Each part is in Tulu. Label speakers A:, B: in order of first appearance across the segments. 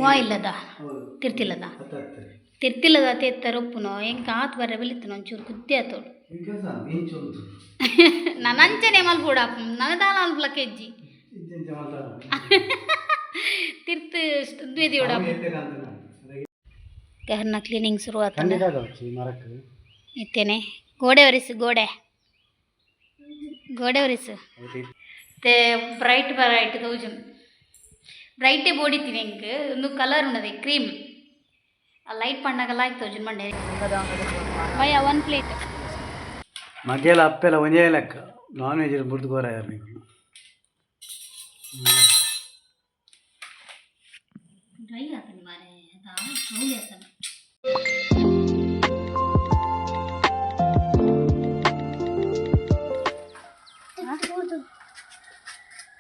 A: ವಾ ಇಲ್ಲದ ತಿರ್ತಿಲ್ಲದ ತಿರ್ತಿಲ್ಲದ ತೇತ್ತರ ಉಪ್ಪುನು ಎಂಕ ಆತ್ ಬರ್ರೆ ಬಲಿತ್ತನ ಒಂಚೂರು ಕುದ್ದಿ ಆತೋಡು. ನಾನು ಅಂಚನೆ ಮಲ್ಪೋಡ ನನ್ನ ದಾಲ ಅನ್ಪಲ ಕೆಜ್ಜಿ ತಿರ್ತು ದ್ವೇದಿಯೋಡ ಗಹರ್ನ ಕ್ಲೀನಿಂಗ್ ಶುರು ಆತ ಇತ್ತೇನೆ. ಗೋಡೆ ಒರೆಸು, ಗೋಡೆ ಗೋಡೆ ಒರೆಸು. ते ಬ್ರೈಟ್ ಬ್ರೈಟ್ ತೋಜುಂಡು. ಬ್ರೈಟೇ ಬೋಡಿತ್ತೀನಿ ಎಂಕ್. ಒಂದು ಕಲರ್ ಉಂಡದೆ ಕ್ರೀಮ್ ಲೈಟ್ ಪಣ್ಣಗ ಲೈಕ್ ತೋಜುಂಡು ಮಂಡೆ. ಭಯ ಒನ್ ಪ್ಲೇಟ್.
B: ಮಗ್ಗೆಲ ಅಪ್ಪೆಲ ಒಂಜೇ ಲೆಕ್ಕ, ನಾನ್ ವೆಜ್ ಬುಡ್ದು ಕೋರ ಯಾರು ನೀವು.
A: ಡ್ರೈ ಆತನ ಮಾರೆ, ಅದ ಆತನ.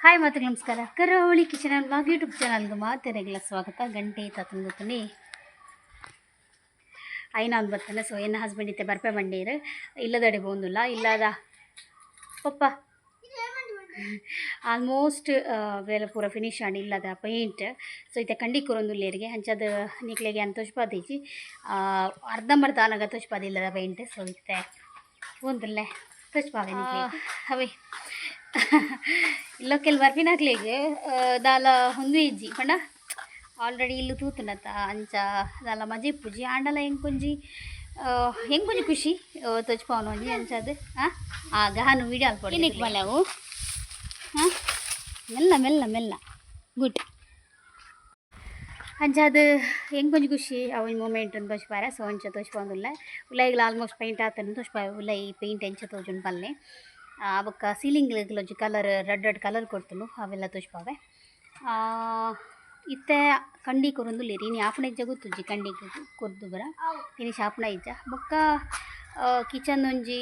A: ಹಾಯ್ ಮಾತುಗಳು, ನಮಸ್ಕಾರ. ಕರಾವಳಿ ಕಿಚನ್ ಆ್ಯಂಡ್ ಬ್ಲಾಗ್ ಯೂಟ್ಯೂಬ್ ಚಾನಲ್ಗೆ ಮಾತೆರೆಗೆಲ್ಲ ಸ್ವಾಗತ. ಗಂಟೆ ತಾತನ ಗೊತ್ತನಿ ಐನ ಒಂದು ಬರ್ತಾನೆ. ಸೊ ಎನ್ನ ಹಸ್ಬೆಂಡ್ ಇತ್ತೆ ಬರ್ಪೆ ಬಂಡೀರು ಇಲ್ಲದಡೆ ಬೋಂದುಲ್ಲ ಇಲ್ಲದ ಪಪ್ಪ ಆಲ್ಮೋಸ್ಟ್ ಬೇಲೆ ಪೂರ ಫಿನಿಶ್ ಆಂಡ್ ಇಲ್ಲದ ಪೇಂಟ್. ಸೊ ಇತ್ತೆ ಕಂಡಿ ಕೊರೊಂದುಲ್ಲೇರಿಗೆ ಅಂಚದ ನಿಕ್ಲೆಗೆ ಅಂತ ತೋಜ್ಪಾದೀಜಿ, ಅರ್ಧಂಬರ್ಧ ಆನಗ ತೋಜ್ಪಾದ ಇಲ್ಲದ ಪೇಂಟ್. ಸೊ ಇತ್ತೆ ಒಂದುಲ್ಲೆ ತೋಜ್ಪಾವೆ ನಿಕ್ಲೆಗ್. ಅವೇ ಇಲ್ಲ ಕೆಲ ಬರ್ಪಿನಾಕ್ಲೆಗ್ ದಾಲ ಹೊಂದು ಇಜ್ಜಿ ಪಂಡ ಆಲ್ರೆಡಿ ಇಲ್ಲು ತೂತುಂಡತ್ತ ಅಂಚ ದಾಲ ಮಜೆ ಇಪ್ಪುಜಿ. ಆಂಡಲ ಎಂಕೊಂಜಿ ಎಂಕೊಂಜಿ ಖುಷಿ ತೋಜ್ಪಾವನ ಒಂಜಿ ಅಂಚದ. ಆ ಗಹನು ವೀಡಿಯೋ ಅಲ್ಪೊಡು ಏನಕ್ಕೆ ಬಲ್ಲೆ ಅವು. ಹಾಂ, ಮೆಲ್ಲ ಮೆಲ್ಲ ಮೆಲ್ಲ, ಗುಡ್. ಅಂಚಾದ ಎಂಕೊಂಜಿ ಖುಷಿ ಅವು ಮೂಮೆಂಟ್ ತೋಜ್ಪಾರೆ. ಸೊ ಅಂಚ ತೋಜ್ಪಾವೊಂದುಲ್ಲೆ. ಉಲೈಗ್ಲ ಆಲ್ಮೋಸ್ಟ್ ಪೇಂಟ್ ಆತನ ತೋಜ್ಪಾವೆ. ಉಲೈ ಪೇಂಟ್ ಎಂಚ ತೋಜುಂಡು ಪಲ್ಲೆ. ಬೊಕ್ಕ ಸೀಲಿಂಗ್ ಒಂಜಿ ಕಲರ್ ರೆಡ್ ರೆಡ್ ಕಲರ್ ಕೊರ್ತುಂಡು, ಅವೆಲ್ಲ ತೋಜ್ಪಾವೆ. ಇತ್ತೆ ಕಂಡಿ ಕೊರೊಂದುಲ್ಲೆರ್. ಇನಿ ಆಪುನ ಇಜ್ಜ ಗೊತ್ತುಜ್ಜಿ. ಕಂಡಿ ಕೊರ್ದು ಬರ ಫಿನಿಶ್ ಆಪುನ ಇಜ್ಜ. ಬೊಕ್ಕ ಕಿಚನ್ ಒಂಜಿ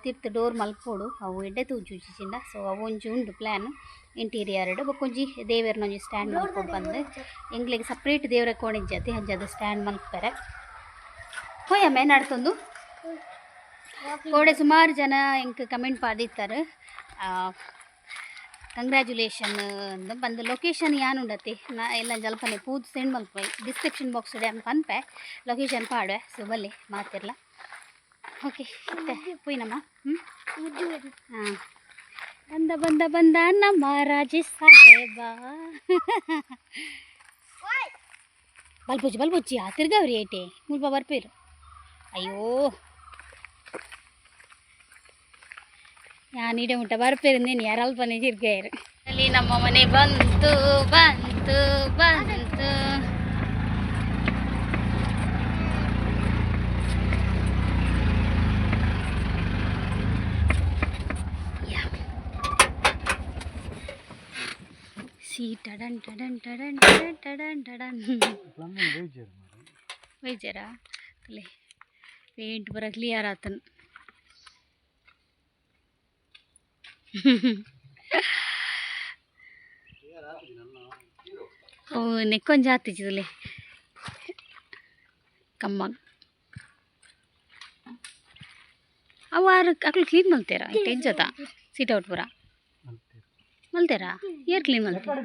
A: ತಿರ್ತ್ ಡೋರ್ ಮಲ್ಪೊಡು, ಅವು ಎಡ್ಡೆ ತೋಜುಜಿ ಚಿಂಡ. ಸೊ ಅವು ಒಂಜಿ ಉಂಡು ಪ್ಲ್ಯಾನ್ ಇಂಟೀರಿಯರ್ಡ್. ಬೊಕ್ಕ ಒಂಜಿ ದೇವೆರ್ನ ಒಂಜಿ ಸ್ಟ್ಯಾಂಡ್ ಮಲ್ಪೊಡು ಪಂದ್. ಎಂಕ್ಲೆಗ್ ಸಪ್ರೇಟ್ ದೇವರ ಕೋಣೆ ಇಜ್ಜತೆ, ಅಂಚಾದ್ ಸ್ಟ್ಯಾಂಡ್ ಮಲ್ಪೆರೆ ಪೋಯಮ್ಮೆ ನಡ್ತೊಂದು ಕೋಡೆ. ಸುಮಾರು ಜನ ಎಂಕ್ ಕಮೆಂಟ್ ಪಾಡಿತ್ತಾರೆ, ಕಂಗ್ರ್ಯಾಚುಲೇಷನ್ ಬಂದು. ಲೊಕೇಶನ್ ಯಾನ್ ಉಂಡತಿ ನಾ ಎಲ್ಲ ಜಲ್ಪನೆ ಪೂದು ಸೆಂಡ್ ಮಲ್ಪೆ. ಡಿಸ್ಕ್ರಿಪ್ಷನ್ ಬಾಕ್ಸ್ ಯಾನ್ ಪನ್ಪೆ, ಲೊಕೇಶನ್ ಪಾಡುವೆ. ಸೊ ಬಲ್ಲೆ ಮಾತಿರ್ಲ. ಓಕೆ, ಪೋಯಿನಮ್ಮ. ಹ್ಞೂ ಹಾಂ, ಬಂದ ಬಂದ ಬಂದ ನಮ್ಮ ರಾಜೇಶ್ ಸಾಹೇಬ. ಬಲ್ಪುಜಿ ಬಲ್ಪುಜ್ಜಿ, ಆ ತಿರ್ಗವ್ರಿ ಏಟೆ ಮುಲ್ಪ ಬರ್ಪೇರು. ಅಯ್ಯೋ, ಯಾನ್ ಇಡೆ ಮುಟ್ಟ ಬರ್ಪೇರು ನೀನು ಯಾರು ಅಲ್ಪನೆ ತಿರ್ಗಾಯರು. ಅಲ್ಲಿ ನಮ್ಮ ಮನೆ ಬಂತು ಬಂತು ಬಂತು. ಸಿ ಟಡನ್ ಟಡನ್ ಟಡನ್ ಟಡನ್ ಟಡನ್ ಟಡನ್. ಬೈಜಾರಾ? ಪೇಂಟ್ ಪೂರ ಕ್ಲಿಯರ್ ಆತನ್. ಓ, ನೆಕ್ಕೊಂಜಿ ಆತಿಜಿದುಲೆ ಕಮ್ಮ. ಅವು ಆರು ಅಕ್ಲು ಕ್ಲೀನ್ ಮಲ್ತೇರಾ? ಇತ್ತೆ ಇಜ್ಜತ ಸೀಟ್ ಔಟ್ ಪೂರ ಮಲ್ತೇರಾ? ಏರ್ ಕ್ಲೀನ್ ಮಲ್ತೇರಾ?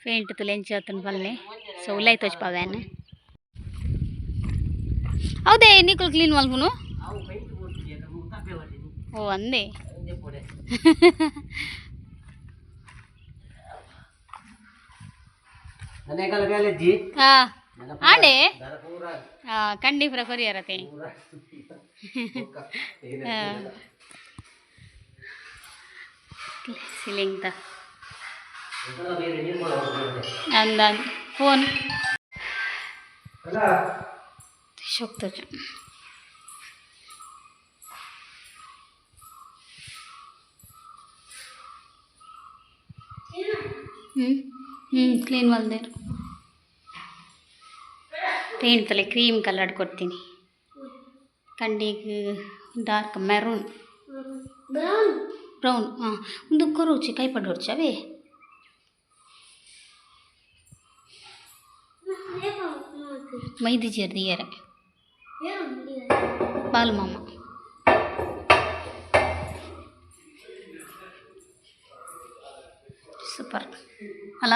A: ಪೇಂಟ್ ತುಲೆ ಎಂಚ ಆತನ್ ಪಲ್ಲೆ. ಸೊ ಉಲೈ ತೋಜ್ಪಾವ್ಯಾನ. ಹೌದೇ, ನಿಕುಲು ಕ್ಲೀನ್ ಮಲ್ಪುನು? ಓ ಅಂದೆ. ಹಾಂ, ಆಂಡೆ ಕಂಡಿ ಪೂರ ಕೊರಿಯರತೆ. ಸೀಲಿಂಗ್ ತ ಅಂದ ಫೋನ್ ಶೋಕ್ ತೋಜು. ಹ್ಞೂ ಹ್ಞೂ ಕ್ಲೀನ್ ಮಲ್ದೇರು. ಪೇಂಟ್ ತಲೆ ಕ್ರೀಮ್ ಕಲರ್ ಕೊಡ್ತೀನಿ. ಕಂಡಿಗೆ ಡಾರ್ಕ್ ಮೆರೂನ್. ಬ್ರೌನ್. ಹಾಂ, ಒಂದು ಕೊರೋಚಿ ಕೈ ಪಡೋರ್ಚಿ ಅವೇ. ಮೈದಿ ಜೇರ್ದಿಯರೆ ಬಾಲು ಮಾಮ. ಸೂಪರ್ ಅಲ್ಲ?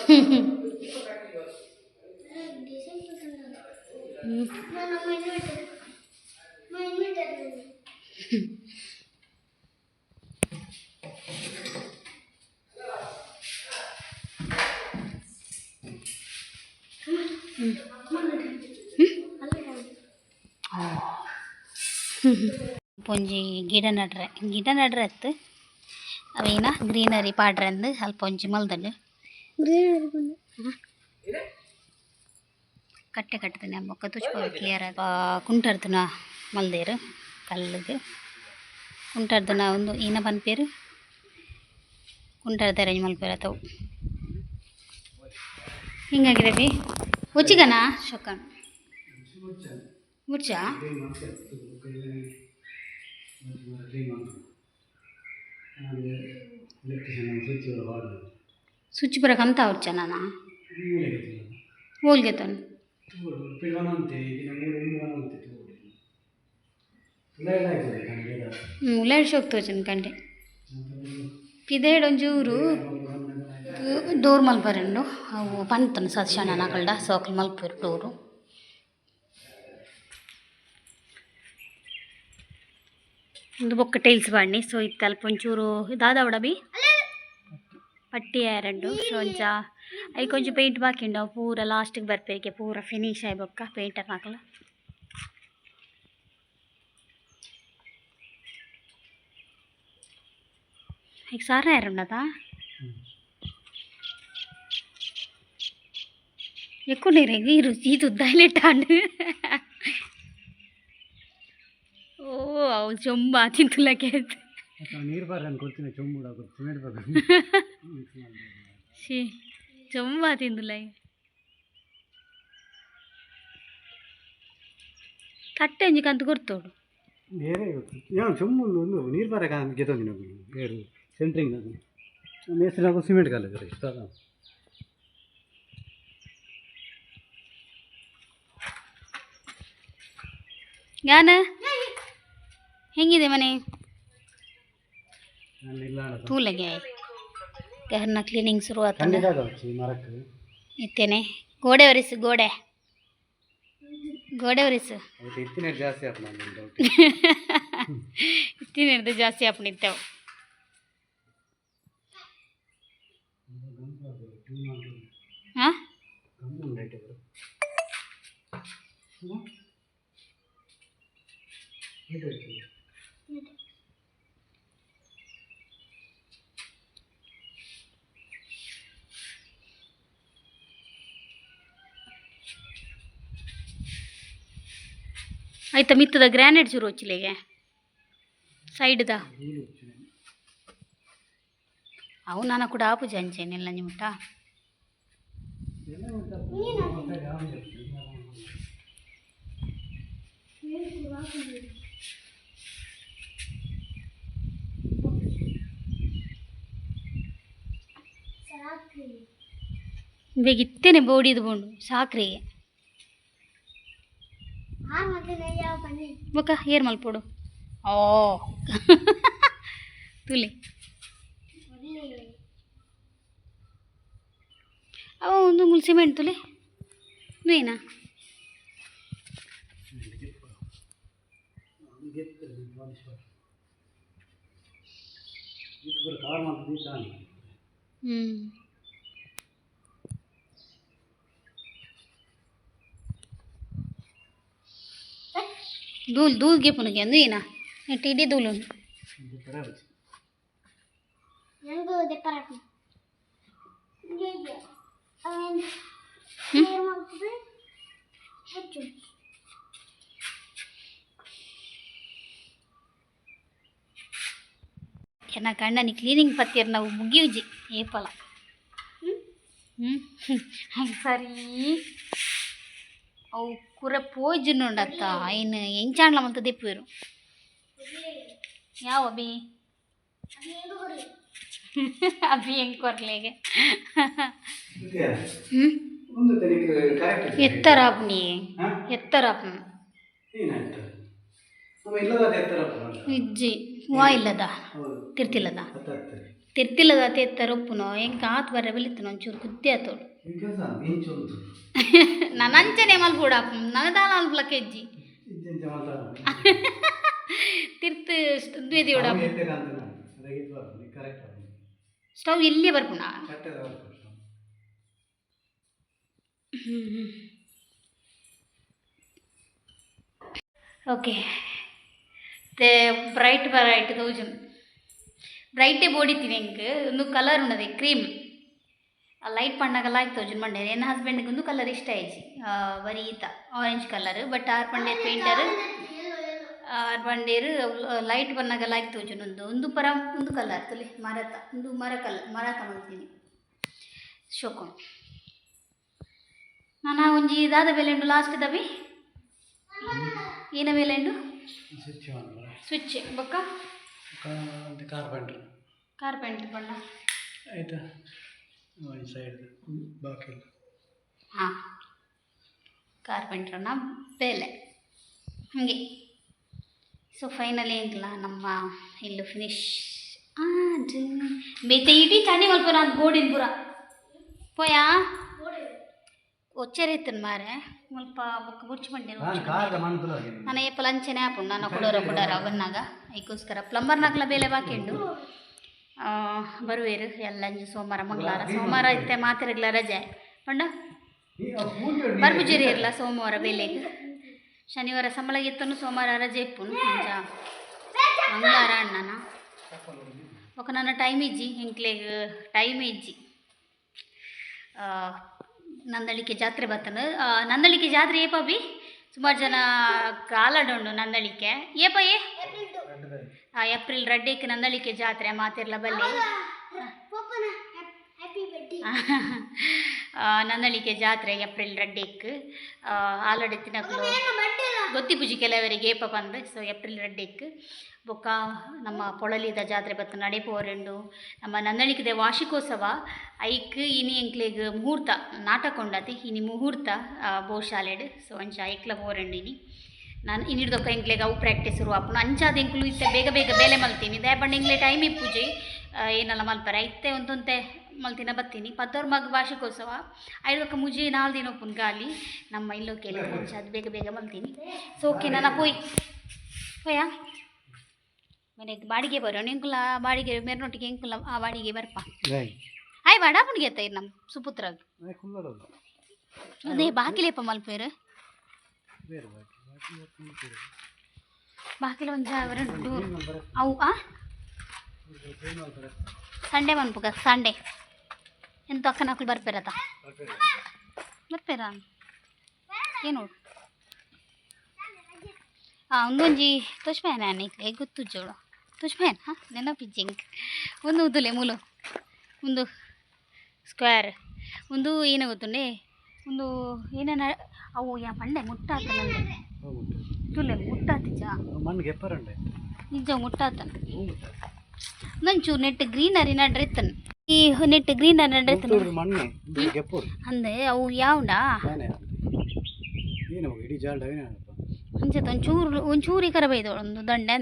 A: ಹ್ಞೂ. ಪೊಂಜಿ ಗಿಡ ನಡ್ರೆ, ಗಿಡ ನಡ್ರೆ ಅತ್ತು. ಅವೇನ ಗ್ರೀನರಿ ಪಾಡ್ರೆ ಅಂದು ಅಲ್ಪ ಒಂಜಿ ಮಲ್ದಂಡು. ಕಟ್ಟೆ ಕಟ್ಟುತ್ತೆ ಬೊಕ್ಕ ತುಚ್ಪೊ ಕ್ಲಿಯರ್. ಕುಂಟರ್ದುನ ಮಲ್ದೇರು ಕಲ್ಲುಗ್ ಕುಂಟರ್ದುನ ಒಂದು ಏನ ಪನ್ಪೇರು, ಕುಂಟರ್ದ ಅರೇಂಜ್ ಮಲ್ಪೆರ್ ಅತವು. ಹಿಂಗಾಗಿದೆ ಬಿ ಉಚ್ಚಿಗನ ಶೊಕನ್ ಮುಚ್ಚ. ಸ್ವಿಚ್ ಬರಕ ಅಂತ ಅವ್ರು ನಾನ ಹೋಲ್ಗೆ ತನ್. ಹ್ಞೂ, ಲೈಟ್ ಶೋಕ್ ತೋಚನ್ ಕಂಡೆ ಪಿದೇಡ್ ಒಂಚೂರು ಡೋರ್ ಮಲ್ಪರುಂಡು. ಅವು ಪಂತನ ಸತ್ಶಾನ ನಕಲ್ಡ ಸೋಕಲ್ ಮಲ್ಪೆರ್ ಡೋರು. ಒಂದು ಬೊಕ್ಕ ಟೈಲ್ಸ್ ಬಾಡ್ನಿ. ಸೊ ಇತ್ತೆ ಅಲ್ಪ ಒಂಚೂರು ದಾದ ಬಿ ಪಟ್ಟಿ ಆಯರಂಡು. ಸೊ ಒಂಚ ಐಕ್ ಒಂಜಿ ಪೇಂಟ್ ಬಾಕಿ ಉಂಡು. ಅವು ಪೂರ ಲಾಸ್ಟಿಗೆ ಬರ್ಪೇಕೆ ಪೂರ ಫಿನಿಶ್ ಆಯ್ ಬೊಕ್ಕ ಪೇಂಟರ್ ನಕಲು. ಈಗ ಸಾರ ಯಾರುಂಡದ ఎక్కువ నీరు ನೀರು ಇದು ಹೈಲೈಟ್ ಆಂಡ್. ಓ, ಅವು ಚೊಂಬ ತಿಂತುಲಕ್ಕೆ.
B: ನೀರು ಬಾರ ಕೊಡ್ತೀನಿ, ಚೊಂಬು ಸಿಮೆಂಟ್ ಬಾರ.
A: She, ಚೊಂಬ ತಿಂದುಲ. ತಟ್ಟೆ ಒಂಜಿ ಕಂತು ಕೊರ್ತೋಡು.
B: ಬೇರೆ ಏನು ಚೊಂಬು ಒಂದು ನೀರು ಬಾರ ಗೆತ್ತೊಂದಿನ ಬೇರೆ ಸೆಂಟ್ರಿಂಗ್ ಅದು ಮೇಸ್ತ್ರಿ ಸಿಮೆಂಟ್ ಕಾಲ ಇಷ್ಟ.
A: ಯಾನ ಹೆಂಗಿದೆ ಮನೆ?
B: ಇಲ್ಲ.
A: ತೂಲಗೆ ಗಹರ್ನ ಕ್ಲೀನಿಂಗ್ ಶುರು ಆತಂಡ.
B: ಖಂಡಿತ ಆದವು ಮರಕ್ಕೆ.
A: ಇತ್ತೇನೆ ಗೋಡೆ ಒರೆಸು, ಗೋಡೆ ಗೋಡೆ ಒರೆಸು.
B: ಅದಕ್ಕೆ ಇತ್ತಿನ ಜಾಸ್ತಿ ಆಯ್ತು ನಾನು ಡೌಟ್.
A: ಇತ್ತಿನ ಹಿಡ್ದು ಜಾಸ್ತಿ ಆಪಣಿತ್ತೇವು. ಹಾಂ. ಆಯ್ತಾ, ಮಿತ್ತದ ಗ್ರಾನೈಟ್ ಚೂರು ಹೊಚ್ಚಿಲೆಗೆ ಸೈಡ್ದ. ಅವು ನಾನು ಕೂಡ ಆಪುಜ ಅಂಚೇನೆಲ್ಲ ನಿಮಟ. ಬೇಗ ಇತ್ತೇನೆ ಬೋಡಿದು ಬೋಂಡು ಸಾಕ್ರಿಗೆ. ಬೊಕ್ಕ ಏರ್ ಮಲ್ಪೊಡು. ಓ ತುಲಿ, ಅವ ಒಂದು ಮುಲ್ ಸಿಮೆಂಟ್ ತುಲಿ ನೇನಾ. ಹ್ಞೂ, ಧೂಲ್ ಧೂಲ್ ಗೆಪುನಗೆ ಅಂದು ಏನ ಇಡೀ ಧೂಲು ಉಂಡು. ಎನ್ನ ಗಂಡನಿ ಕ್ಲೀನಿಂಗ್ ಪತ್ತಿರ್ ನಾವು ಮುಗಿಯುಜಿ ಏಪಲ. ಹ್ಞೂ, ಸರಿ. ಅವು ಕುರ ಪೋಯ್ಜನ್ ಉಂಡತ್ತ ಐನ್ ಎಂಚಾಂಡ್ಲ ಮಂತ ದೆಪ್ಪುವೆರು ಯಾವ ಬಿ. ಅಭಿ ಹೆಂಗ್ ಕೊರ್ಲೆಗೆ ಹ್ಞೂ.
B: ಒಂದು ತನಿಖೆ ಕರೆಕ್ಟ್.
A: ಎತ್ತರ ಆಪುನಿ.
B: ಹಾ?
A: ಎತ್ತರ ಆಪುನು.
B: ಏನಾಯ್ತು, ನಮ್ಮ ಇಲ್ಲದ ಎತ್ತರ?
A: ಇಜ್ಜಿ ವಾ ಇಲ್ಲದ.
B: ಹೌದು.
A: ತಿರ್ತಿಲ್ಲದ.
B: ಹತ್ತು.
A: ತಿರ್ತಿಲ್ಲದ ಎತ್ತರ ಉಪ್ಪುನು ಎಂಕ್ ಆತ್ ಬರ್ರೆ ಬಲಿತ್ತುನು ಒಂಚೂರು ಕುದ್ದೆ ಆತೋಡು.
B: ಕೆಲಸ ಇಂಚುಂಟು.
A: ನಾನು ಅಂಚನೆ ಮಲ್ಪೋಡು ನನ್ನ ದಾಲ ಮಲ್ಪಲಕ್ಕೆ ಇಜ್ಜಿ.
B: ಇಂಚ ಇಂಚ ಮಾತಾಡ.
A: ತಿರ್ತು ಉದ್ವೆ ದಿಯೋಡ.
B: ಎತ್ತರ ಅಂತ ಕರೆಕ್ಟ್.
A: ಸ್ಟವ್ ಇಲ್ಲೇ ಬರ್ಪುಣ.
B: ಕಟ್ಟೆದ.
A: ಓಕೆ, ते ಬ್ರೈಟ್ ಬ್ರೈಟ್ ತೋಜುಂಡು. ಬ್ರೈಟೇ ಬೋಡಿತ್ತೀನಿ ಎಂಕ್ ಒಂದು ಕಲರ್ ಉಂಡದೆ ಕ್ರೀಮ್ ಲೈಟ್ ಪಣ್ಣಗ ಲೈಕ್ ತೋಜುಂಡು ಮಂಡೆ. ಎನ್ನ ಹಸ್ಬೆಂಡ್ಗೆ ಒಂದು ಕಲರ್ ಇಷ್ಟ ಆಯ್ಜಿ, ಬರೀ ಈತ ಆರೆಂಜ್ ಕಲರ್. ಬಟ್ ಆರ್ ಪಂಡೇರ್ ಪೇಂಟರ್, ಆರ್ ಪಂಡೇರ್ ಲೈಟ್ ಬಣ್ಣಗ ಲೈಕ್ ತೋಜುಂಡು. ಒಂದು ಒಂದು ಪರ ಒಂದು ಕಲರ್ ತುಲೆ ಮರತ ಒಂದು ಮರ ಕಲರ್ ಮರತ ಮಲ್ತೀನಿ ಶೋಕೊಂಡು. ನಾನು ಒಂಜಿ ದಾದ ಬೆಲೆ ಉಂಡು ಲಾಸ್ಟ್ ದಬಿ ಏನ ಬೆಲೆ ಉಂಡು?
B: ಸ್ವಿಚ್.
A: ಸ್ವಿಚ್ ಬೊಕ್ಕ?
B: ಕಾರ್ಪೆಂಟ್ರ್.
A: ಕಾರ್ಪೆಂಟ್ರ್ ಬಣ್ಣ.
B: ಆಯ್ತಾ, ಈ ಸೈಡ್ ಬಾಕಿ ಇಲ್ಲ.
A: ಹಾಂ, ಕಾರ್ಪೆಂಟ್ರನ್ನ ಬೇಲೆ ಹಾಗೆ. ಸೊ ಫೈನಲಿ ಎಂಕ್ಲ ನಮ್ಮ ಇಲ್ಲು ಫಿನಿಶ್ ಆಂಡ್. ಬೇತೆ ಇಡೀ ಚಂಡಿ ಮಲ್ಪುರ ಅಂತ ಬೋಡಿನ ಪೂರ ಪೋಯಾ ಒಚ್ಚರ ಇತ್ತನ್ ಮಾರೆ ಮುಲ್ಪ ಬೊಕ್ಕ ಬುಡ್ಚು ಬಂಡೇರು.
B: ನಾನು ಕಾರದ ಮಣ್ಣು.
A: ನಾನು ಏಪ ಲಂಚನೆ ಆಪುಂಡು. ನಾನು ಕುಡೋರ ಕುಡೋರ ಬನ್ನಾಗ ಐಕೋಸ್ಕರ ಪ್ಲಂಬರ್ನಾಗ್ಲ ಬೇಲೆ ಬಾಕಿ ಉಂಡು. ಬರುವೇರು ಎಲ್ಲ ಅಂಜಿ ಸೋಮವಾರ ಮಂಗಳವಾರ. ಸೋಮವಾರ ಇತ್ತೆ ಮಾತಿರಗ್ಲ ರಜೆ ಪಂಡ ಬರ್ಬುಜಿರಿ ಇರಲ್ಲ ಸೋಮವಾರ ಬೇಲೆಗ್. ಶನಿವಾರ ಸಂಬಳಗೆ ಇತ್ತನು, ಸೋಮವಾರ ರಜೆ ಇಪ್ಪುನು. ಅಂಚ ಮಂಗಳವಾರ ಅಣ್ಣನ ఒక ನನ್ನ ಟೈಮ್ ಇಜ್ಜಿ, ಎಂಕ್ಲೆಗ್ ಟೈಮ್ ಇಜ್ಜಿ. ನಂದಳಿಕೆ ಜಾತ್ರೆ ಬತ್ತನ. ನಂದಳಿಕೆ ಜಾತ್ರೆ ಏಪ ಬಿ? ಸುಮಾರು ಜನ ಕಾಲಡುಂಡು. ನಂದಳಿಕೆ ಏಪ ಏ? ಏಪ್ರಿಲ್ ರಡ್ಡೇಕ್ ನಂದಳಿಕೆ ಜಾತ್ರೆ, ಮಾತಿರ್ಲ ಬಲ್ಲಿ. ನಂದಳಿಕೆ ಜಾತ್ರೆ ಏಪ್ರಿಲ್ ರಡ್ಡೇಕ್. ಆಲಡೆ ತಿನಕುಲು ಗೊತ್ತಿ ಪೂಜೆ ಕೆಲವರಿಗೆ ಏಪ ಬಂದು. ಸೊ ಏಪ್ರಿಲ್ ರಡ್ಡೇಕ್. ಬೊಕ್ಕ ನಮ್ಮ ಪೊಳಲಿದ ಜಾತ್ರೆ ಬತ್ತ ನಡೆಪೋರೆಂಡು. ನಮ್ಮ ನಂದಳಿಕದ ವಾರ್ಷಿಕೋತ್ಸವ ಐಕ್ ಇನಿ ಎಂಕ್ಲೆಗ್ ಮುಹೂರ್ತ ನಾಟಕ ಉಂಡತೆ ಇನಿ ಮುಹೂರ್ತ ಗೋಶಾಲೆಡ್. ಸೊ ಅಂಚ ಐಕ್ಲ ಪೋರೆಂಡು ಇನಿ. ನಾನು ಇನ್ನಿಡ್ದೊಕ್ಕ ಎಂಕ್ಲೆಗ್ ಅವು ಪ್ರಾಕ್ಟೀಸ್ ಶುರು ಆಪುಂಡು. ಅಂಚಾದ ಎಂಕ್ಲು ಇತ್ತೆ ಬೇಗ ಬೇಗ ಬೇಲೆ ಮಲ್ತೀನಿ. ದಾಯೆ ಎಂಕ್ಲೆ ಟೈಮ್ ಇಪ್ಪುಜಿ ಏನಲ್ಲ ಮಲ್ಪರೆ. ಇತ್ತೆ ಒಂತೊಂತೆ ಮಲ್ತಿನ ಬತ್ತೀನಿ. ಪದ್ದೋರ್ ಮಗ್ ವಾರ್ಷಿಕೋತ್ಸವ ಐದೊಕ್ಕ ಮುಜಿ 4 ದಿನ ಉಪ್ಪುನ್ ಗಾಲಿ ನಮ್ಮ ಇಲ್ಲೋ ಕೇಳಿ. ಅಂಚ ಅದು ಬೇಗ ಬೇಗ ಮಲ್ತೀನಿ. ಸೊ ಓಕೆ, ನಾನು ಪೋಯ್ ಪೋಯಾ ಮನೆಗೆ ಬಾಡಿಗೆ ಬರೋ. ಎಂಕುಲ ಬಾಡಿಗೆ ಮೇರ್ನೊಟ್ಟಿಗೆ ಎಂಕುಲ ಆ ಬಾಡಿಗೆ ಬರ್ಪ. ಆಯ್ ಬಾಡ ಪುಣ್ಗೆ ನಮ್ಮ ಸುಪುತ್ರಗ್. ಅದೇ ಬಾಕಿಲೇಪ ಮಲ್ಪೇರು. ಬಾಕಿಲ ಒಂಜ ಎರಡು ಅವು ಆ ಸಂಡೇ ಮನ್ಪುಗ. ಸಂಡೇ ಎಂತ ಅಕ್ಕನಕ್ಲು ಬರ್ಪೇರತ ಬರ್ಪೇರ ಏನು? ಒಂದೊಂಜಿ ತೋಚ್ಪೇನ ಇಕ್ಲೆ ಗೊತ್ತು ಜೋಳು ತೋಚ್ಪೇನ. ಹಾಂ, ನೆನಪಿಜ್ಜಿಂಕ್ ಒಂದು ಉದ್ದುಲೆ ಮೂಲು ಒಂದು ಸ್ಕ್ವೇರ್ ಒಂದು ಏನ ಗೊತ್ತುಂಡೆ ಒಂದು ಏನೇನ ಅವು ಯಾ ಪಂಡೆ ಮುಟ್ಟಾತ ನಂಗೆ ತುಲೆ ಮುಟ್ಟಾತಿಜ.
B: ಮಣ್ಣು ಗೆಪ್ಪರಂಡೆ.
A: ನಿಜ ಮುಟ್ಟಾತನ. ನಂಚೂರು ನೆಟ್ ಗ್ರೀನರಿ ನಡ್ರೆ ಇತ್ತನ್. ಈ ನೆಟ್ ಗ್ರೀನರಿ ನಡ್ರೆ ಇತ್ತನ.
B: ಮಣ್ಣೆ ಗೆಪ್ಪರು.
A: ಅಂದೆ ಅವು ಯಾವುಂಡಾ?
B: ಏನು ಇಡೀ ಜಾಲ್ಡ.
A: ಅಂಚೆ ಒಂಚೂರು ಒಂಚೂರು ಈ ಕರ ಬೈದೋಳು ಒಂದು ದಂಡೆ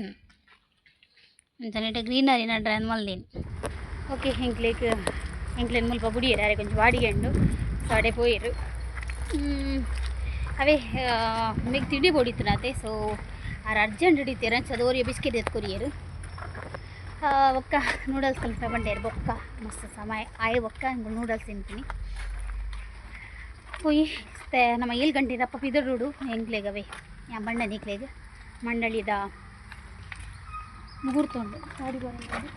A: ಅಂಚ ನೆಟ್ ಗ್ರೀನರಿ ನಡ್ರೆ ಅಂದ್ ಮಲ್ದಿನಿ. ಓಕೆ, ಎಂಕ್ಲೇಕ್ ಎಂಕ್ಲೇನ್ ಮುಲ್ಪ ಬುಡಿಯರು ಅರೆ ಕೊಂಚ ಬಾಡಿಗೆ ಉಂಡು ಸಾಡೆ ಪೋಯರು. ಅವೇ ಮೇಗ್ ತಿಂಡಿ ಬೋಡಿತ್ತು ಸೊ ಆರ್ ಅರ್ಜೆಂಟ್ ಹಿಡಿತೀರ ಅಂಚ ಓರಿಯೋ ಬಿಸ್ಕೆಟ್ ಎತ್ ಕೊರಿಯರು. ಬೊಕ್ಕ ನೂಡಲ್ಸ್ ಕಲ್ಪ ಬಂಡೇರು. ಬೊಕ್ಕ ಮಸ್ತ್ ಸಮಯ ಆಯ್ ಬೊಕ್ಕ ನೂಡಲ್ಸ್ ತಿಂತೀನಿ ಪೋಯಿ. ನಮ್ಮ 7 ಗಂಟೆ ಅಪ್ಪ ಪಿದರುಡು ಎಂಕ್ಲೆಗವೇ ಯಾ ಬಣ್ಣ ನಿಕ್ಲೆಗ್ ಮಂಡಳಿದ ಮುಹೂರ್ತ ಉಂಡು. ಗಾಡಿ ಬರೋದು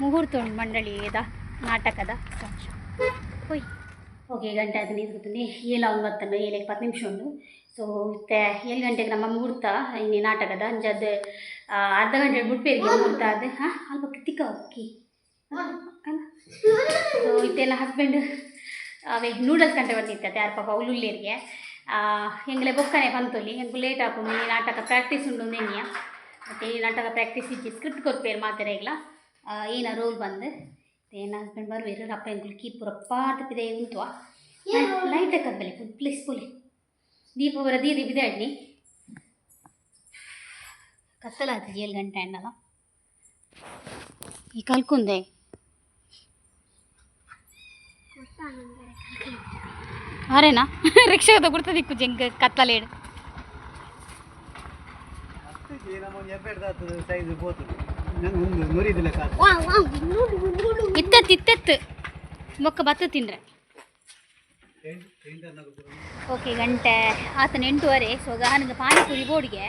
A: ಮುಹೂರ್ತ ಉಂಡು ಮಂಡಳಿದ ನಾಟಕದ. ಹೋಯ್ ಓಕೆ, ಗಂಟೆ ಅದು ನೀರು ಕೂತೀನಿ ಏಳು ಒಂಬತ್ತನ್ನು ಏಳಕ್ಕೆ 10 ನಿಮಿಷ ಉಂಡು. ಸೊ ಇತ್ತೆ 7 ಗಂಟೆಗೆ ನಮ್ಮ ಮುಹೂರ್ತ ಇನ್ನಿ ನಾಟಕದ. ಅಂಜದ್ ಅರ್ಧ ಗಂಟೆ ಬಿಟ್ಪೇರಿಗೆ ಮುಹೂರ್ತ ಅದು. ಹಾಂ, ಅಲ್ಪ ತಿಕ್ಕ ಅಕ್ಕಿ ಅಲ್ಲ. ಸೊ ಇತ್ತೆಲ್ಲ ಹಸ್ಬೆಂಡ್ ಅವೇ ನೂಡಲ್ಸ್ ಗಂಟೆ ಬಂದಿತ್ತತೆ. ಯಾರು ಪಾಪ ಉಲ್ಲುಳ್ಳೇರಿಗೆ ಎಂಗ್ಲೆ ಬೊಕ್ಕನೆ ಪಂತೊಲಿ ಎಂಕು ಲೇಟ್ ಆಪುಂಡು. ಈ ನಾಟಕ ಪ್ರಾಕ್ಟೀಸ್ ಉಂಡು ನೆನ್ನಿಯ ಮತ್ತು ಈ ನಾಟಕ ಪ್ರಾಕ್ಟೀಸ್ ಇಜ್ಜಿ, ಸ್ಕ್ರಿಪ್ಟ್ ಕೊರ್ಪೇರು ಮಾತೆರೆಗ್ಲ. ಏನ ರೋಲ್ ಬಂದು ಏನ ಹಸ್ಬೆಂಡ್ ಬರುವೇರು ಅಪ್ಪ ಎಂಕುಲು ಕೀಪುರ ಪಾರ್ದ ಪಿದೆ ಉಂತುವ. ಲೈಟ್ ಕಬ್ಬಲೆ ಪ್ಲೀಸ್ ಪುಲೆ ದೀಪ ಬರ ದೀದಿ ಬಿದಾಡ್ನಿ ಕತ್ತಲಾತು 7 ಗಂಟೆ ಅಣ್ಣಲ್ಲ. ಈ ಕಲ್ಕುಂದೆ ಅರೇನಾ ರಿಕ್ಷಾದ ಗುರ್ತ ದಿಕ್ಕು ಜಂಗ್ ಕತ್ತಲೇಡು.
B: ಸೈಜ್ ಪೋತು ಒಂದು ಮುರಿದಿಲ್ಲ.
A: ಇತ್ತೆತ್ತು ಇತ್ತೆತ್ತು ಮೊಕ್ಕ ಬತ್ತ ತಿಂದ್ರೆ. ಓಕೆ, ಗಂಟೆ ಆತನ 8:30. ಸೊ ಗಾನಗ ಪಾನಿಪುರಿ ಬೋಡಿಗೆ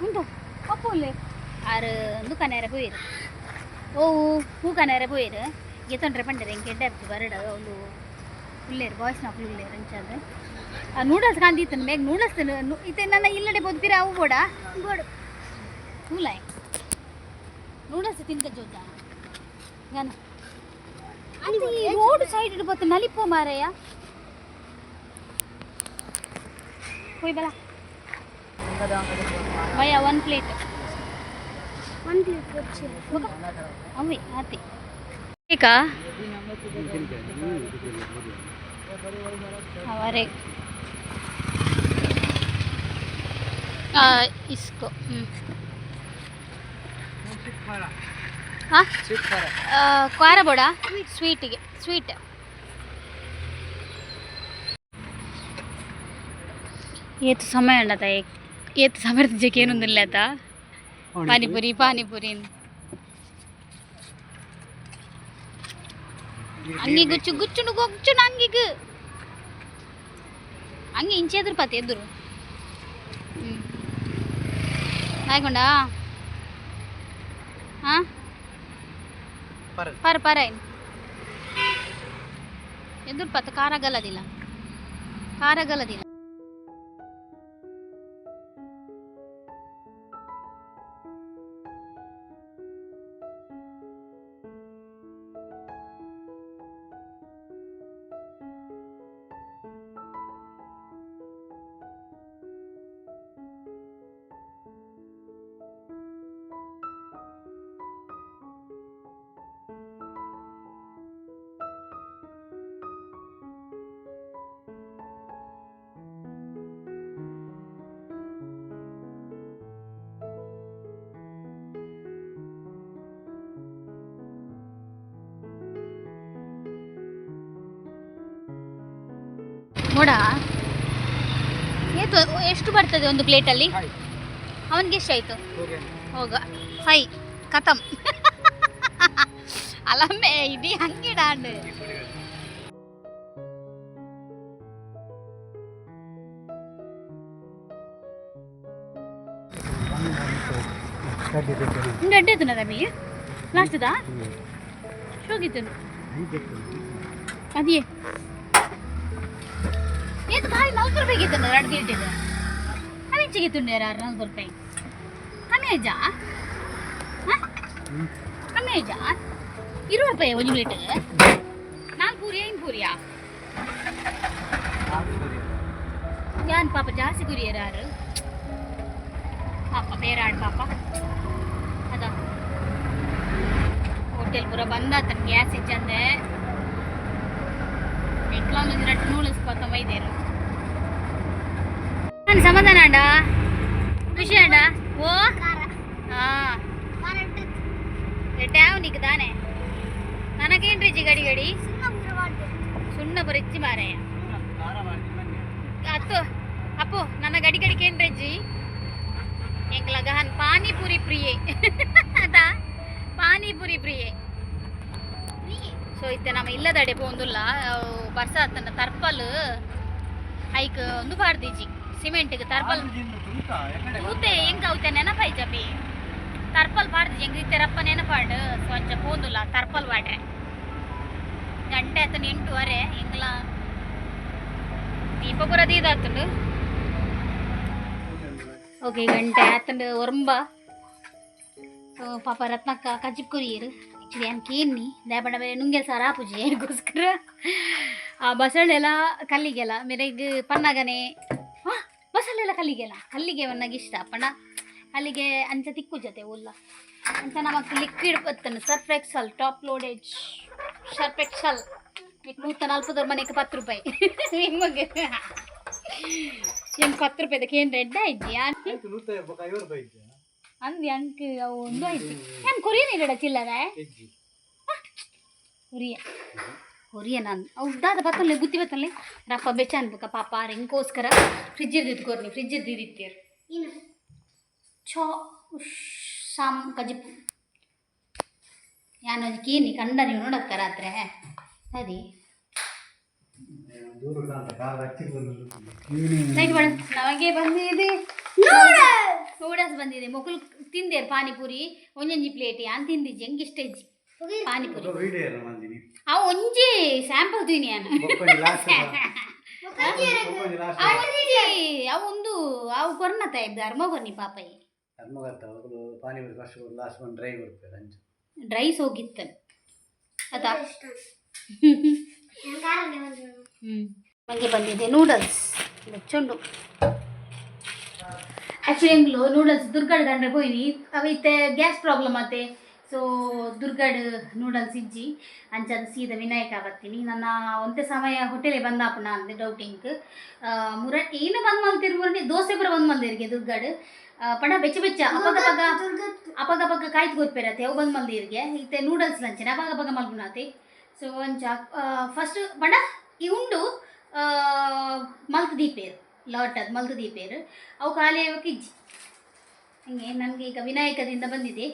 A: ಉಂಟು ಅಪ್ಪುಲ್ಲೆ ಆರು ದುಕಾನೇರ ಪೋಯಿರು. ಓ, ಹೂ ಕನೇರ ಪೋಯಿರು ಗೆತ್ತೊಂಡ್ರೆ ಪಂಡರೆ ಎಂಕೆ ಎಡ್ಡೆ ಬರಡ ಒಂದು ಉಲ್ಲೇರು ಬಾಯ್ಸ್ ನಕಲು ಉಲ್ಲೇರು ಅಂಚಾದ. ಆ ನೂಡಲ್ಸ್ ಕಾಂದಿತ್ತು ಮೇಗ್ ನೂಡಲ್ಸ್ ಇತ್ತೆ ನನ್ನ ಇಲ್ಲಡೆ ಬೋದ್ಪಿರ ಅವು ಬೋಡ ಬೋಡು ತೂಲಾಯ್ ನೂಡಲ್ಸ್ ತಿಂತ ಜೋಜ ಗಾನ. ಈ ರೋಡ್ ಸೈಡ್ ಬತ್ತು ನಲಿಪೋ ಮಾರಯ್ಯ. ಹೋಯ್ ಬಲ ಭಯ. One plate.
C: ಒನ್ ಪ್ಲೇಟ್ వచ్చి.
A: ಅವೇ ಆತಿ ಬೇಕಾ? हमारे इसको ಹಾಂ ಖಾರ ಬೋಡ ಸ್ವೀಟಿಗೆ ಸ್ವೀಟ್. ಏತು ಸಮಯ ಉಂಡತ ಏತು ಸಮಯ ಏನೊಂದಿಲ್ಲ ಆತ. ಪಾನಿಪುರಿ ಪಾನಿಪುರಿ ಅಂಗಿ ಗುಚ್ಚು ಗುಚ್ಚುನು ಗುಚ್ಚುನು ಅಂಗಿಗ್ ಅಂಗಿ ಇಂಚೆ ಎದುರು ಪಾತಿ ಎದುರು. ಹ್ಞೂ ಆಯ್ಕೊಂಡಾ ಹಾಂ ಪರ ಪರ ಎದುರು ಪತ್ತ ಖಾರ ಗಲ್ಲದಿಲ್ಲ, ಖಾರ ಗಲ್ಲದಿಲ್ಲ. ನೋಡ ಏತು ಎಷ್ಟು ಬರ್ತದೆ ಒಂದು ಪ್ಲೇಟಲ್ಲಿ? ಅವನಿಗೆ ಎಷ್ಟಾಯಿತು? ಹೋಗ ಫೈ ಖತಮ್ ಅಲ್ಲಮ್ಮೆ ಇಡೀ ಹಂಗಿಡಾಂಡ್. ನಿಂಗೆ ಅಡ್ಡೆ ಆಯ್ತು ರವಿ ಲಾಸ್ಟ್ದಾ ಶೋಗಿತ್ತು ಅದೇ ಏತು ಖಾಲಿ 40 ರೂಪಾಯಿಗೆ ಇತ್ತು ಎರಡು ಪ್ಲೇಟ್. ಇದೆ ಅವಿಂಚಿಗೆ ತುಂಡು ಯಾರು 40 ರೂಪಾಯಿ ಕಮ್ಮಿ ಆಯ್ಜಾ? ಕಮ್ಮಿ ಆಯ್ಜಾ? 20 ರೂಪಾಯಿ ಒಂದು ಪ್ಲೇಟ್. ನಾಲ್ಕು ಪೂರಿಯಾ ಐದು ಪೂರಿಯಾ? ಯಾನ್ ಪಾಪ ಜಾಸ್ತಿ ಕುರಿಯರ್ ಯಾರು ಪಾಪ ಬೇರಾಡ್ ಪಾಪ ಅದ. ಹೋಟೆಲ್ ಪೂರ ಬಂದಾತನ ಗ್ಯಾಸ್ ಇಜ್ಜಂದೆ ಎಂಕ್ಲ ಒಂಜಿ ರಡ್ಡ್ ನೂಡಲ್ಸ್ ಕೊತ್ತಂಬೈದೇರು. ನಾನು ಸಮಾಧಾನ ಅಂಡ ಖುಷಿ ಅಂಡ ಓ ಹಾಂ ಎಡ್ಡೆ ನಿಕ್ ದಾನೆ ನನಗೇನ್ರಿ ಗಡಿ ಗಡಿ ಸುಣ್ಣ ಬರಿಚ್ಚಿ ಮಾರಾಯ ಅತ್ತು ಅಪ್ಪು ನನ್ನ ಗಡಿ ಗಡಿ ಕೇಂದ್ರಜ್ಜಿ ಎಂಕ್ಲ ಗಹನ್ ಪಾನಿಪುರಿ ಪ್ರಿಯೆ ಅದಾ ಪಾನಿಪುರಿ ಪ್ರಿಯೆ. ಸೊ ಇತ್ತೆ ನಮ್ಮ ಇಲ್ಲದಡೆ ಪೋಂದುಲ್ಲ ಬರ್ಸ ಆತನ ತರ್ಪಲ್ ಐಕ್ ಒಂದು ಪಾಡ್ದಿಜಿ ಸಿಮೆಂಟ್ಗೆ ತರ್ಪಲ್ ತೂತೆ ಹೆಂಗ ಅವತ್ತೆ ನೆನಪಾಯ್ಜಪಿ ತರ್ಪಲ್ ಪಾಡ್ದಿಜಿ ಹೆಂಗ್ ಇತ್ತೆ ರಪ್ಪ ನೆನಪಾಡು. ಸೊ ಅಂಚ ಪೋಂದುಲ್ಲ ತರ್ಪಲ್ ವಾಡ್ರೆ. ಗಂಟೆ ಆತನ 8:30. ಎಂಗ್ಲ ದೀಪ ಪೂರ ದೀದಾತುಂಡು. ಓಕೆ, ಗಂಟೆ ಆತಂಡು ಒರಂಬ. ಸೊ ಪಾಪ ರತ್ನಕ್ಕ ಕಜ್ಜಿಪ್ ಕೊರಿಯರು. ಆ್ಯಕ್ಚುಲಿ ಏನು ಕೇನ್ನಿ ದಾಯಪಂಡ ಬೇರೆ ನುಂಗೆಲ್ ಸಾರು ಆಪುಜಿ ಅದಕ್ಕೋಸ್ಕರ ಆ ಬಸಳೆಲ್ಲ ಕಲ್ಲಿಗೆಲ್ಲ ಮೇರೆಗ್ ಪನ್ನಗನೆ ಹಾಂ ಬಸಳೆಲ್ಲ ಕಲ್ಲಿಗೆಲ್ಲ ಕಲ್ಲಿಗೆ ಒನ್ನಾಗ ಇಷ್ಟ ಪಂಡ ಅಲ್ಲಿಗೆ ಅಂಚ ತಿಕ್ಕು ಜೊತೆ ಉಲ್ಲ. ಅಂತ ನಮಕ್ liquid ಬತ್ತನ Surf Excel top loaded Surf Excel 140 ಮನೆಗೆ 10 ರೂಪಾಯಿ ನಿಮಗೆ ಏನು 10 ರೂಪಾಯಿದಕ್ಕೆ ಏನು ರೆಡ್ ಆಯ್ತು
B: ಆಯ್ತು 150 ರೂಪಾಯಿ ಇದ್ಯಾ?
A: ಅಂದ್ ಅಂಕ್ ಅವು ಒಂದು ಆಯ್ತು ಏನು ಕೊರಿಯನ್ ಇಲ್ಲಡ ಚಿಲ್ಲರೆ
B: ಹೆಜ್ಜಿ
A: ಕೊರಿಯ ಕೊರಿಯ ನಾನು ಅವು ದಾದ ಬತ್ತಲ್ಲ ಬುತ್ತಿ ಬತ್ತಲ್ಲ ರಪ್ಪ ಬೆಚ್ಚ ಅನ್ಬೇಕ ಪಾಪ ರಿಂಕೋಸ್ಕರ ಫ್ರಿಜ್ ಇದ್ದಿದ್ದು ಫ್ರಿಜ್ ಇದ್ದಿದ್ದೀರ್
C: ಇನ್ನು
A: ಛೋ ಸಾಮ್ ಕಜಿಪು ಯಾನ್ ಒಂಜಿ ಕೀನಿ ಕಂಡ ನೀವು ನೋಡಕ್ಕ ರಾತ್ರಿ ಅದಿ
B: ದೂರ ಅಂತ ಕಾರ್ ಹಚ್ಚಿ ಬಂದು
A: ಲೈಟ್ ಮಾಡು ನಮಗೆ ಬಂದಿದೆ ನೂಡಲ್ಸ್ ಬಂದಿದೆ ಮೊಕುಲು ತಿಂದೇರು ಪಾನಿಪುರಿ ಒಂಜೊಂಜಿ ಪ್ಲೇಟ್ ಯಾನ್ ತಿಂದಿಜ್ಜಿ ಎಂಕ್ ಇಷ್ಟ ಇಜ್ಜಿ ಪಾನಿಪುರಿ
B: ವೀಡಿಯೋ ಎಲ್ಲ ಮಂದಿನಿ
A: ಆ ಒಂಜಿ ಸ್ಯಾಂಪಲ್ ತಿನ್ನಿ ಯಾನು
B: ಬೊಕ್ಕೊಂಜಿ ಲಾಸ್ಟ್ ಬೊಕ್ಕೊಂಜಿ ಲಾಸ್ಟ್
A: ಅವು ಒಂದು ಅವು ಕೊರ್ನತ ಧರ್ಮ ಕೊರ್ನಿ ಪಾಪಯಿ
B: ಧರ್ಮಗತ್ತ ಅವರು ಪಾನಿಪುರಿ ಫಸ್ಟ್ ಲಾಸ್ಟ್ ಒಂದು ಡ್ರೈ ಕೊಡ್ತಾರೆ ಅಂಚು
A: ಡ್ರೈಸ್ ಹೋಗಿತ್ತು ಅತಾ
C: ನಾನು ಕಾರಲ್ಲಿ ಬಂದು
A: ನಮಗೆ ಬಂದಿದೆ ನೂಡಲ್ಸ್ ಚೆಂಡು ಆ್ಯಕ್ಚುಲಿ ಎಂಗ್ಲು ನೂಡಲ್ಸ್ ದುರ್ಗಡ್ ದಂಡ್ರೆ ಪೋಯಿನಿ ಅವ ಇತ್ತೆ ಗ್ಯಾಸ್ ಪ್ರಾಬ್ಲಮ್ ಆತೆ. ಸೊ ದುರ್ಗಡ್ ನೂಡಲ್ಸ್ ಇಜ್ಜಿ ಅಂಚಾದ ಸೀದಾ ವಿನಾಯಕ ಬರ್ತೀನಿ. ನನ್ನ ಒಂತೆ ಸಮಯ ಹೋಟೆಲೇ ಬಂದಾಪುಣ ಅಂದೆ ಡೌಟಿಂಗ್ ಮುರ ಏನು ಬಂದ್ ಮಲ್ತಿರ್ ಮುರಂಡಿ ದೋಸೆ ಪೂರ ಬಂದ್ ಮಲ್ದಿರ್ಗೆ ದುರ್ಗಡ್ ಪಂಡ ಬೆಚ್ಚ ಬೆಚ್ಚ ಅಪಗ ಅಪಗ ಅಪಗ ಅಪಗ ಕಾಯ್ತು ಗೊತ್ಪೇರತ್ತೆ ಅವು ಬಂದ್ ಮಲ್ದಿರ್ಗೆ. ಇತ್ತೆ ನೂಡಲ್ಸ್ ಲಂಚನೆ ಅಪಗ ಅಪಗ ಮಲ್ಪುನಾತೆ. ಸೊ ಅಂಚ ಫಸ್ಟ್ ಪಂಡ ಈ ಉಂಡು ಮಲ್ತ್ ದೀಪೇರು ಲಾಟ್ ಅದು ಮಲ್ತ್ ದೀಪೇರು ಅವು ಖಾಲಿ ಆಗೋಕೆ ಇಜ್ಜಿ. ಹಂಗೆ ನನಗೆ ಈಗ ವಿನಾಯಕದಿಂದ ಬಂದಿದೆ.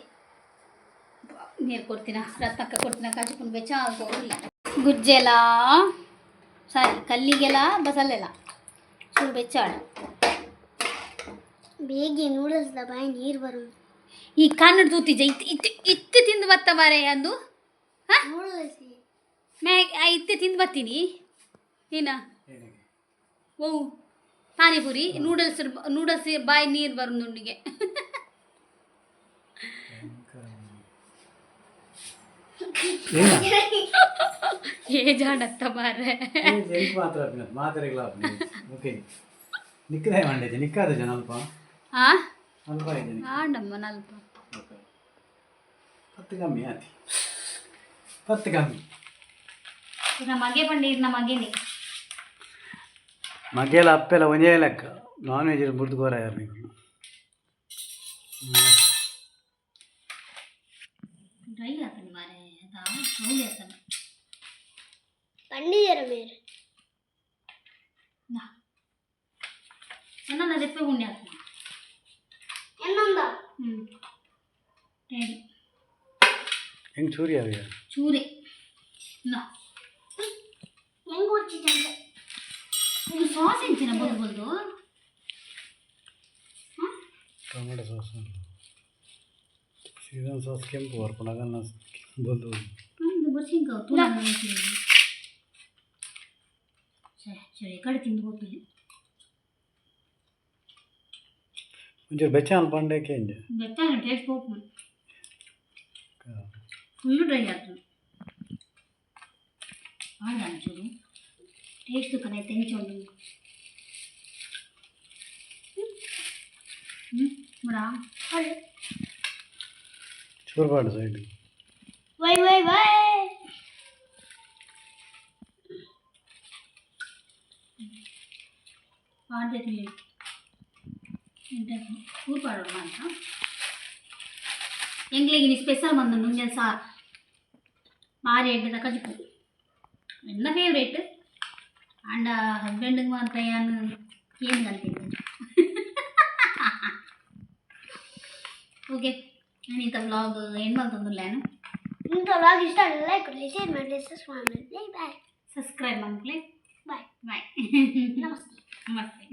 A: ನೀರು ಕೊಡ್ತೀನ ರತ್ನಕ್ಕ ಕೊಡ್ತೀನ ಕಾಜಿಕೊಂಡು ಬೆಚ್ಚ ಇಲ್ಲ ಗುಜ್ಜೆಲ ಸಾರಿ ಕಲ್ಲಿಗೆಲ್ಲ ಬಸಲೆಲ್ಲ ಚೂರು ಬೆಚ್ಚಾಡ.
C: ಬೇಗ ನೂಡಲ್ಸ್ ಬಾಯಿ ನೀರು ಬರೋದು.
A: ಈ ಕನ್ನಡ ತೂತಿಜ ಇತ್ತು ಇತ್ತು ಇತ್ತು ತಿಂದು ಬತ್ತ ಮಾರೆ ಅಂದು. ಹಾಂ
C: ನೂಡಲ್ಸ್
A: ಮೇ ಇತ್ತೆ ತಿಂದು ಬರ್ತೀನಿ ಏನ ಓ ಪಾನಿಪುರಿ ನೂಡಲ್ಸ್ ನೂಡಲ್ಸ್ ಬಾಯಿ ನೀರು ಬರೋದುಂಡಿಗೆ. ಏ ಜಾಡತ್ತ ಮಾರೆ.
B: ಎಂಕ್ ಮಾತ್ರ ಮಾತ್ರೆಗಳ ಓಕೆ ನಿಕ್ಕದೇ ಮಂಡಿದ್ದೆ ನಿಕ್ಕಾದ ಜನ ಅಲ್ಪ
A: ಹಾ
B: ಅಲ್ಪ ಇದ್ದೀನಿ.
A: ಆಂಡಮ್ಮ ನಲ್ಪ.
B: 10 ಕಮ್ಮಿ ಆತಿ 10 ಕಮ್ಮಿ.
A: ನಮ್ಮ ಮಗೆ ಪಂಡ ನಮ್ಮ ಮಗೇನೆ.
B: ಮಗೆಲ್ಲ ಅಪ್ಪೆಲ್ಲ ಒಂದೇ ಲೆಕ್ಕ ನಾನ್ ವೆಜ್ ಬುಡ್ದು ಕೋರ ಯಾರು ನೀವು.
A: ಡ್ರೈ ಆತನ ಮಾರೆ ಅದಾ ಸೌಲಿ ಆತನ.
C: ಪಂಡಿಜರ ಮೇರೆ.
A: ನನ್ನ ರೆಪ್ಪೆ ಉಣ್ಣೆ ಆತನ.
C: ಎನ್ನೊಂದ
A: ಹ್ಞೂ ರೆಡಿ.
B: ಹೆಂಗೆ ಚೂರಿ ಅವೆ?
A: ಚೂರೆ ನಾ.
C: ಹೆಂಗ್ ಓಡ್ಚಿಟ್ಟಂತೆ?
A: ಇದು ಸಾಸ್ ಎಂಚಿನ ಬೊಲ್ದು ಬೊಲ್ದು.
B: ಟೊಮೆಟೊ ಸಾಸ್ ಸೀಸನ್ ಸಾಸ್ ಕೆಂಪು ಬರ್ಕೊಂಡು ಅದನ್ನು ಬೊಲ್ದು.
A: ಒಂದು ಬರ್ಸಿಂಕ ತೂಲ ಸರಿ ಕಡೆ ತಿಂದು ಹೋಗ್ತೀನಿ.
B: ಒಂಚೂರು ಬೆಚ್ಚ ಅನ್ಪಂಡೆ ಕೇಂಜ.
A: ಬೆಟ್ಟ ಟೇಸ್ಟ್ ಹೋಗ್ಬೋದು ಫುಲ್ಲು ಡ್ರೈ ಆಗ್ತದೆ ಆಡ ಒಂಚೂರು ಟೇಸ್ಟ್ ಕಡೆ ತೆಂಚೊಂಡು ಹ್ಞೂ ಬಿಡ.
B: ಚೂರು ಪಾಡು side.
C: Y Y Y
A: ಪಾಡ್ಬೇಕು ಚೂರು ಪಾಡೋಣ ಅಂತ ಎಂಗ್ಲಿಗೆ ಸ್ಪೆಷಲ್ ಬಂದು ಮುಂಜಾನೆ ಸಾರು ಭಾರಿ ಎಡ್ಡೆದ ಕಜಿಪು ನನ್ನ ಫೇವ್ರೇಟ್ ಅಂಡ ಹಸ್ಬೆಂಡ್ಗೆ ಮಾತ್ರ ಏನು ಏನು ಅಂತೀನಿ. ಓಕೆ ನಾನು ಇಂಥ ವ್ಲಾಗ್ ಏನು ಮಾಡ್ತಂದಿಲ್ಲ ನಾನು.
C: ಇಂಥ ವ್ಲಾಗ್ ಇಷ್ಟ ಆದರೆ ಲೈಕ್ ಕೊಡಲಿ, ಶೇರ್ ಮಾಡಲಿ, ಸಬ್ಸ್ಕ್ರೈಬ್ ಮಾಡಲಿ. ಬಾಯ್.
A: ಸಬ್ಸ್ಕ್ರೈಬ್ ಮಾಡ್ಲಿ.
C: ಬಾಯ್.
A: ಬಾಯ್.
C: ನಮಸ್ತೆ.
A: ನಮಸ್ತೆ.